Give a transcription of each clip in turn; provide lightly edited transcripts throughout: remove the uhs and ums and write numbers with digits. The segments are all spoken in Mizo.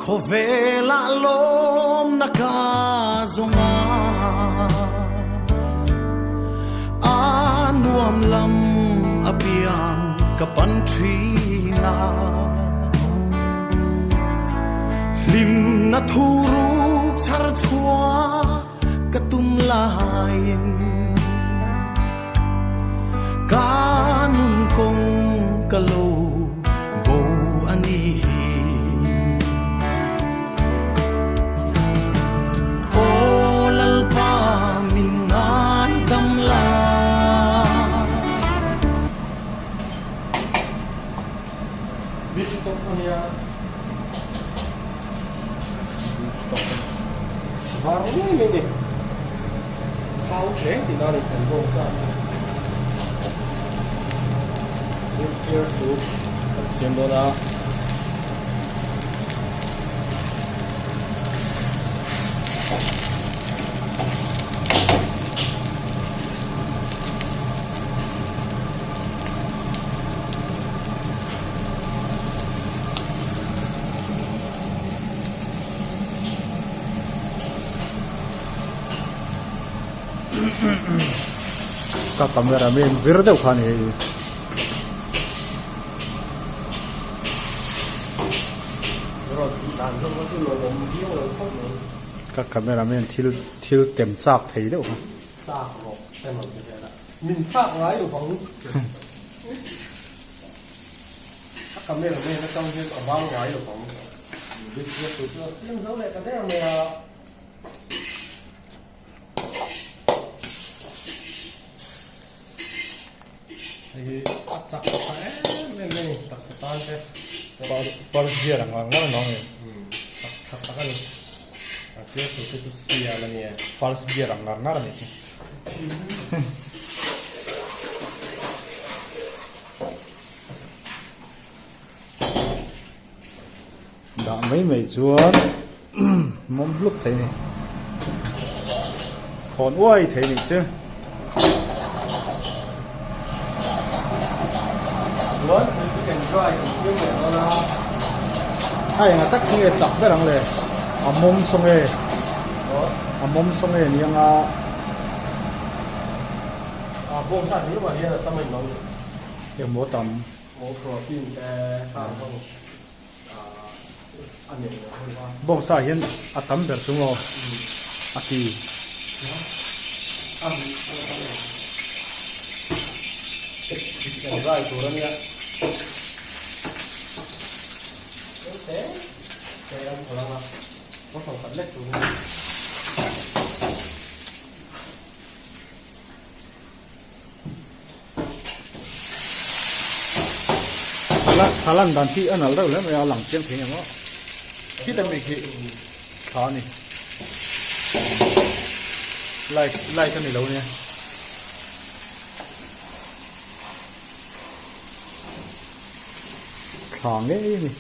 Khawvelah lawmna ka zawng a, a nuam lam apiang ka pan thin a. Hlimna thuruk chhar chhuah ka tum laiin ka nun kawng ka lo bo a ni hi. Aw Lalpa min ngaidam la. Beef stock a nia. Beef stock a ni. Var ngei mai ni. Thau hle tih na a ni kan bawng sa a ni. Nuclear soup kan siam dawn a. Ka camera man vir deuh kha a ni hei. Ka camera man thil thil tem chak thei deuh kha. Min thlak ngai lo vang. A camera man atang hian a bang ngai lo vang. Video tur chu a siam zo leh ta der mai a. Hei hi a chak tha em em mai a ni taksa tan te. First gear ang ngar ngar a ni. Chak tha tak a ni. A gear tur te chu siam a nia. First gear ang ngar ngar a ni chu. Dah mai mai chuan mawm hluk thei a ni. Khawn uai thei a ni che. A enga tak hi nge chak ber ang le? A mawm saw nge? A mawm saw nge ni anga? Engmaw tam? Box ah hian a tam ber chu maw a ti. Thla lan dan khi a nalh reuh hle mai a, a lang chiang thei eng emaw khita mi khi thla a ni light light a ni lo nia. Thla ngei a ni.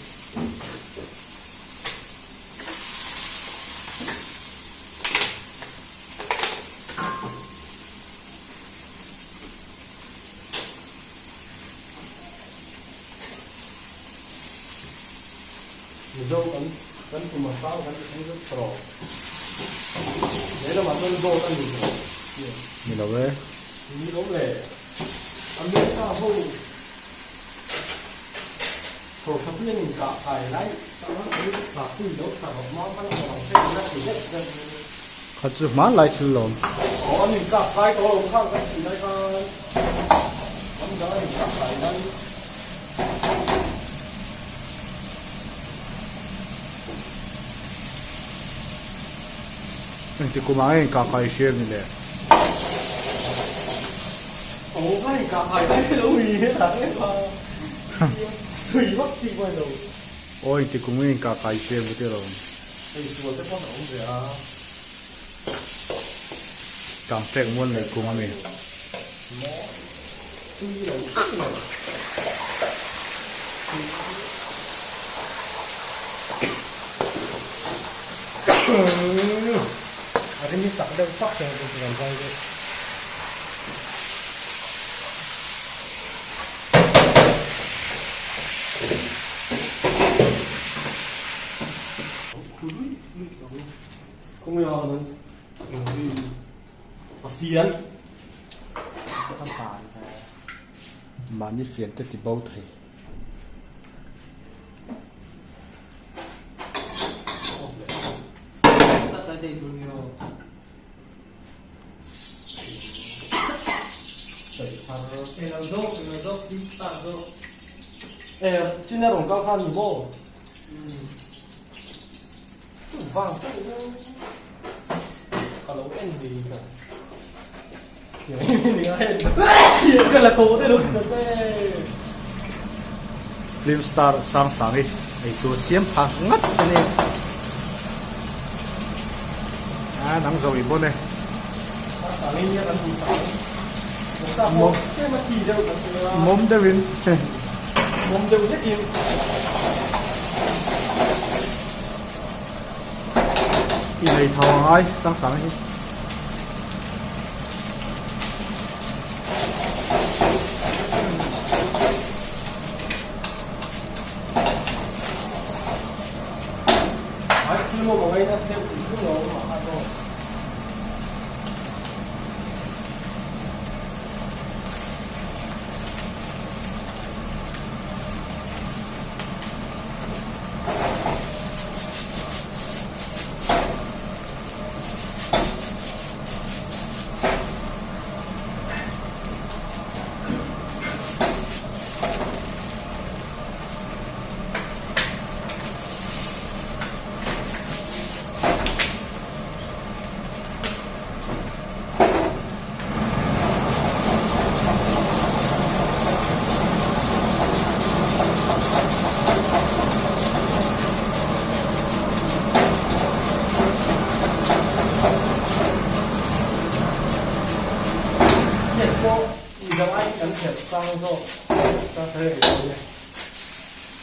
Mizo kan kan tum a hrang kan tih zet tawh. Lehlamah chuan dawt a ni tawh. Ni lo e. Ni lo le. America ho chhawrtha pui an inkah kai lai Kha chu hmanlai thil lawm. Engti kum ah nge inkah kai i hria em ni le? Awi ti kum in ka kai hriam ka ti lo. Hei sual te pawn a awm ve a. Tang tek mual nei kum ami. Maw tui lo tui lo. A rim hi tak deuh tak hian ka kan zai deuh. Mahni fian te ti bo thei. Film star sang sang hi eitur siam phak ngat a ni. A nang zo i bawn e. Mawm deuhin. Mawm deuh hlekin. I nei tho ang ai sang sang hi. Ai thil maw mangai na deuh tih chu lo awm a aw. Hei pawh midang ai kan khelh sang zawk ka hre rih lo nia.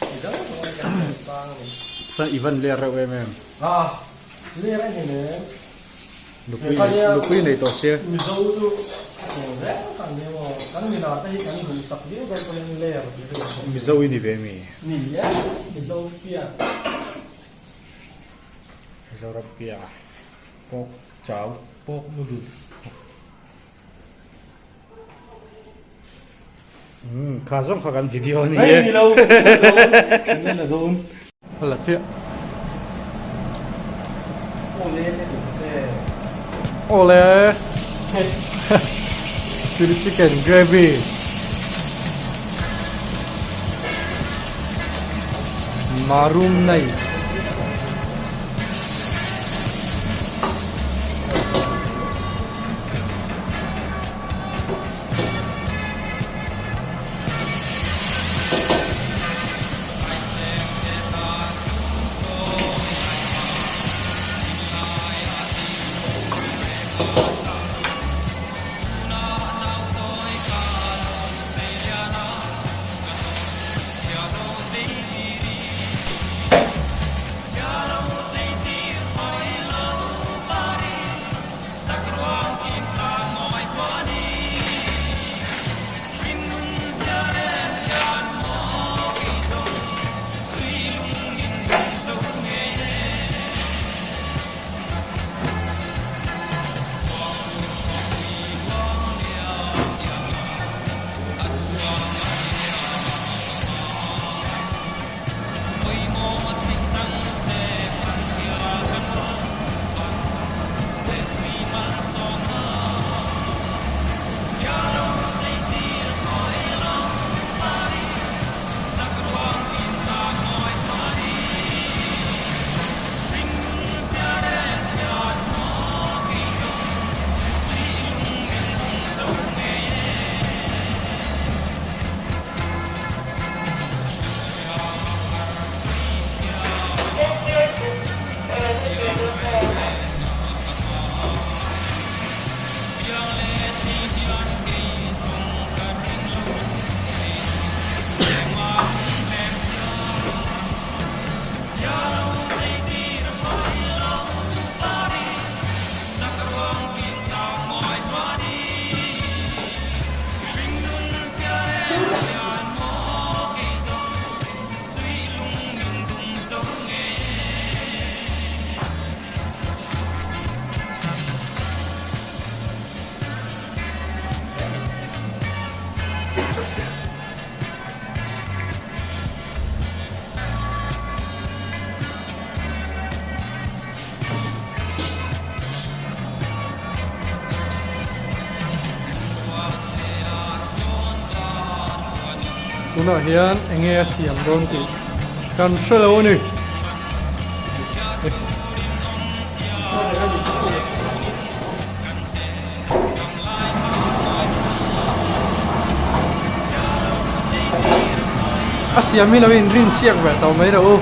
Midang ai kan khelh sang a ni. Chuan i van ler reuh em em? Ah, ler a ni nen. Nupui nupui nei tawh sia. Mizo chu hmuh reng kan ni maw? Kan milar te hi kan duhsak viau dawn pawhin ler tih chu kan hmu. Mizo i ni ve mi? Ni e, Mizo pia. Mizoram pia. Pork chow. Pork noodles. Umm kha zawng kha kan video a ni e. Ni lo. Ni la dawn. La chiah. Awle te ni che. Awle. Chili chicken gravy. Marum nei. Tunah hian enge a siam dawn tih kan hre lo a ni. A siam hi lo in rin siak ve tawh mai rawh u.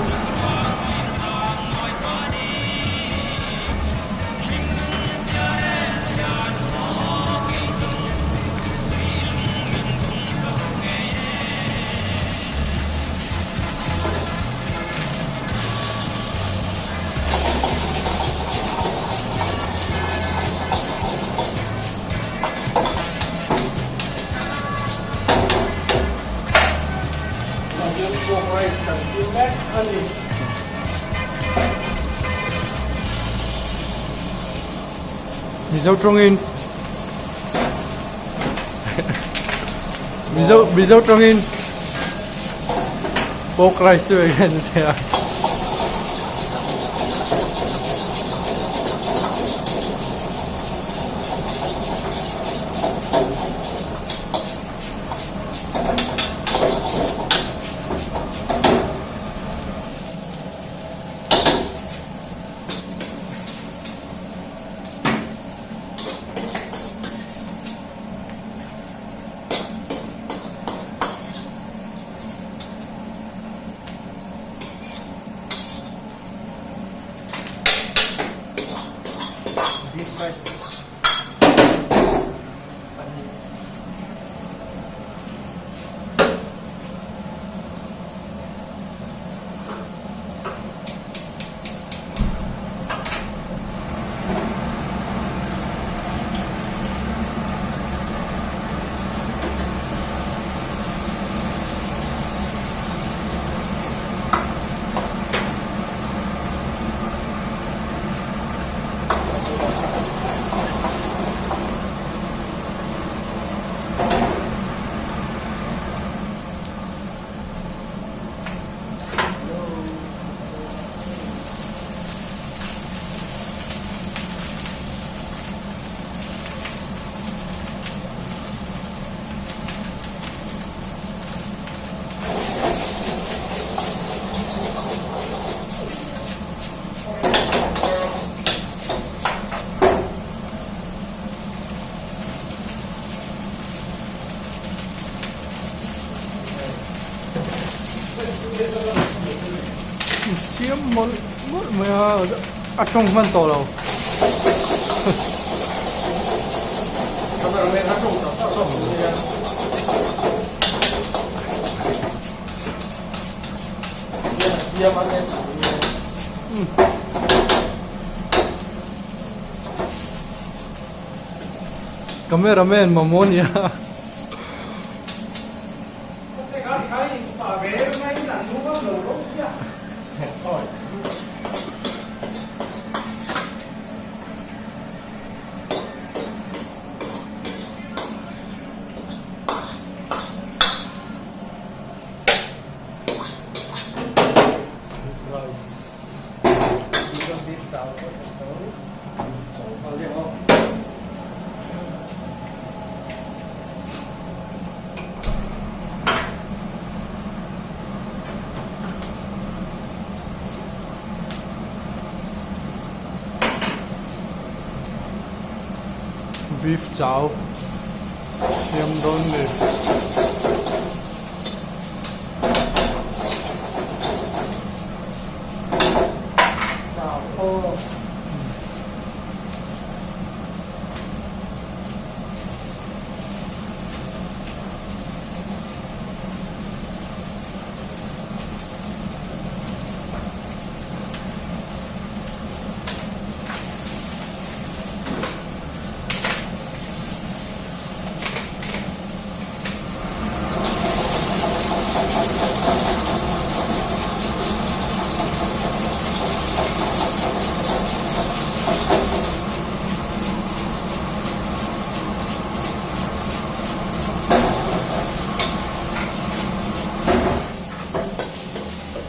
Mizo tawngin Mizo Mizo tawngin pork rice chu eng nge ni thei a. Siam mawlh mawlh mai a a tawng hman tawh lo. Cameraman mamawh nia. Beef chao siam dawn ni.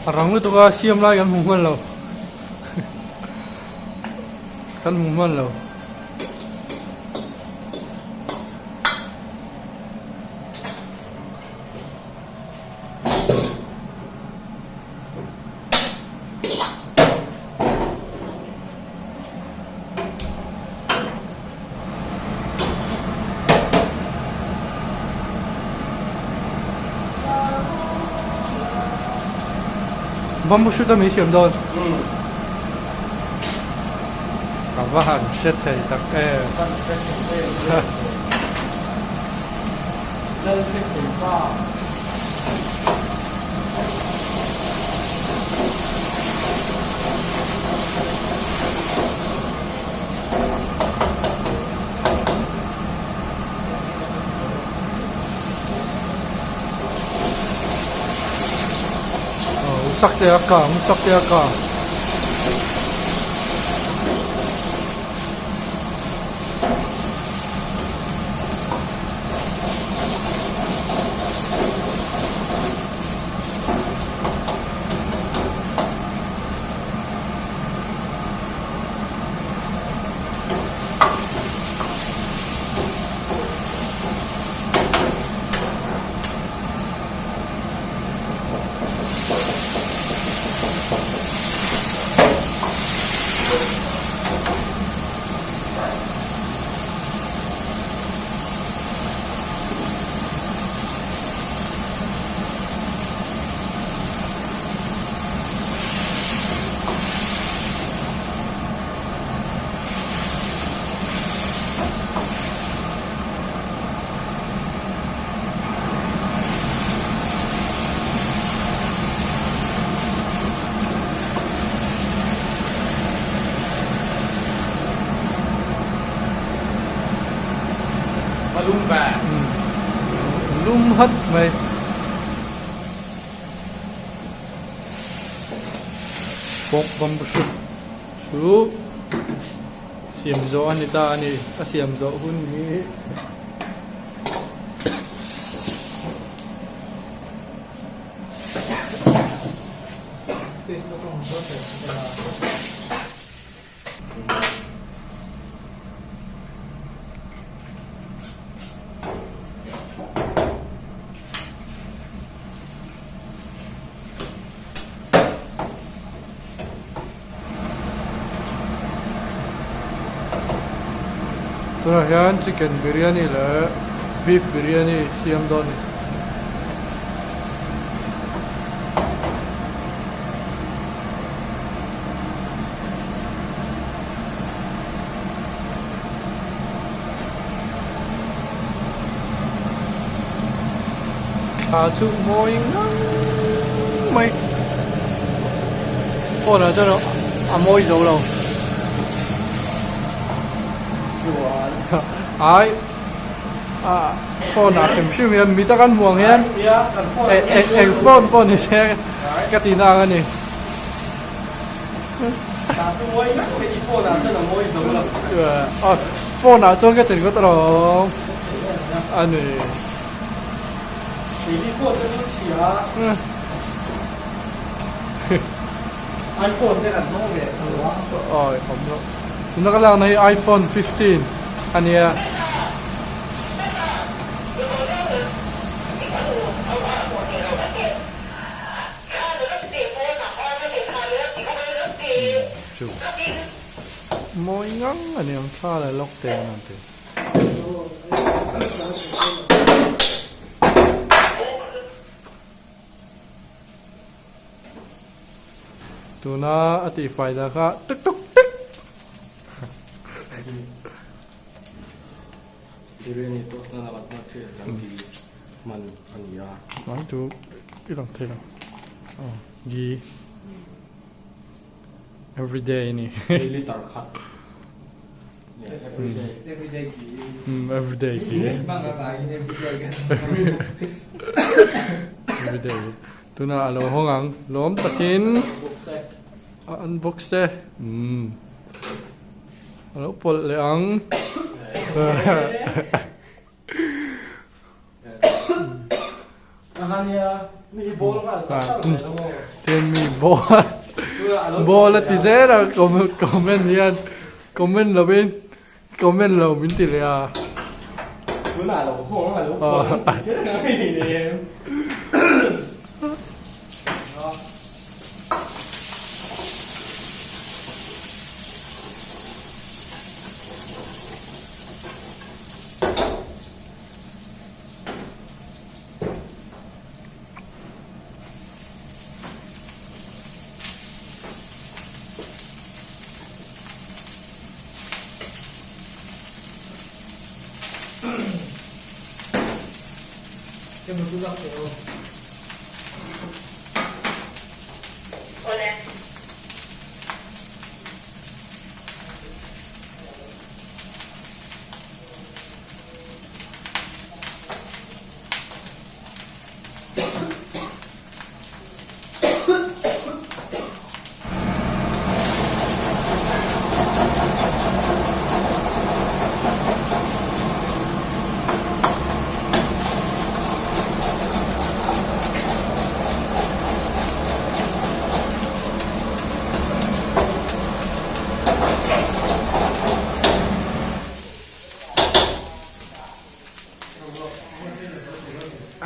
A rang lutuk a siam lai kan hmu hman lo kan hmu hman lo. Bamboo shoot a mi siam dawn. Ka va han hre thei tak em. Lal hre thei pa. Sak te a kang sak te a kang. Lum hat mai. Pork bamboo shoot chu siam zawh a ni ta a ni a siam zawh hun hi Tunah hian chicken biryani leh beef biryani siam dawn a ni. Thla chu mawi ngang mai phone ah chuan a mawi zo lo ai ah phone ah hrim hrim hian mi tak an hmuh ang hian eng phone pawh ni se ka tih na ang a ni. Phone ah chuan ka ti ringawt alawm a ni. Tuna ka lakna hi iPhone 15 a nia. Chu mawi ngang a ni ang thla leh lawk te an ti. Tuna a tihfai dah kha tuk tuk tuk. Biryani toast nana kan hman thin kan ti hman a ni a. Mai chu i lang thei lo. Aw ghee everyday a ni. Daily tar khat. Everyday. Everyday ghee. Everyday ghee. Everyday. Tuna a lo hawng ang lawm takin a unbox e. Umm. A lo pawlh leh ang. Tian mi ball ball a ti zel a comment hian comment lovin comment lo min ti leh a.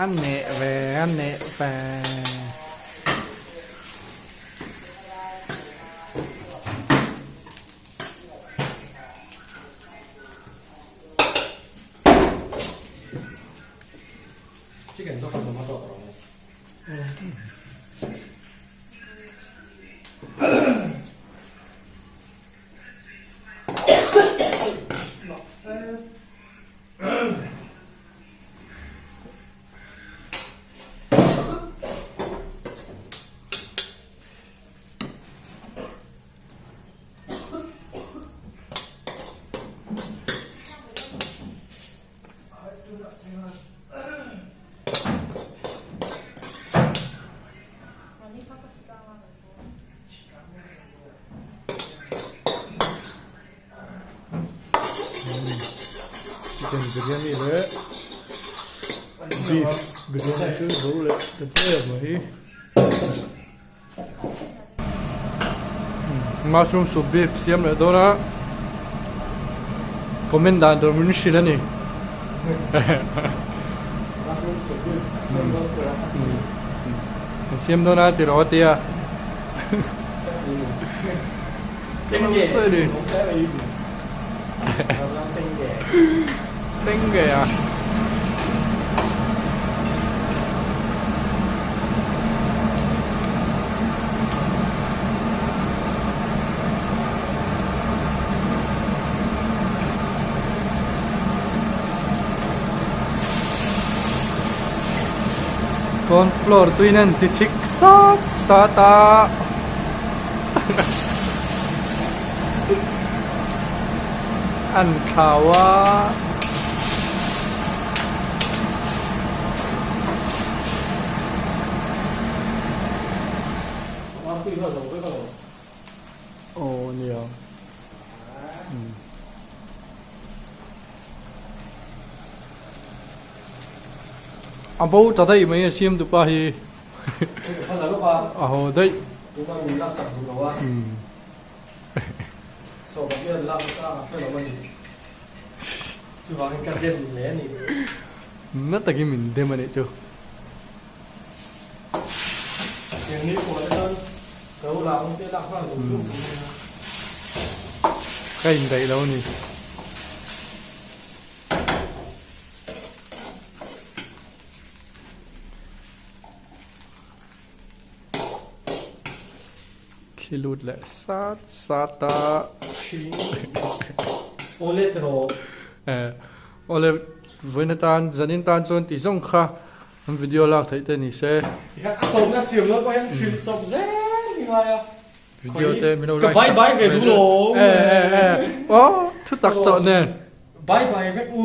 An neh ve an neh ve. Chicken zawk a tomato a rawng. Chicken biryani leh beef biryani chu zo leh ta der mai. Mushroom soup beef siam leh dawn a comment dan tur min hrilh a ni. Kan siam dawn a ti rawh a tia. Tengge a. Corn flour tuin an ti thik sat sat a. An thlau a. Aw nia. A bo ta daih mai a siam dupa hi. A haw daih. Na takin min dem a nih chu. Ka indaih lo a ni. Thli lut leh sat sat a. Awle tiraw. Eh, awle vawiin atan zanin tan chuan tih zawng kha an video lak theih te ni se. Tikhan a tawpna siam loh pawh hian hrilh chawp zel ni ngai a. Video te min lo like. Ka bye bye ve duh lo. Eh eh eh, aw thu tak tawh nen. Bye bye vek u.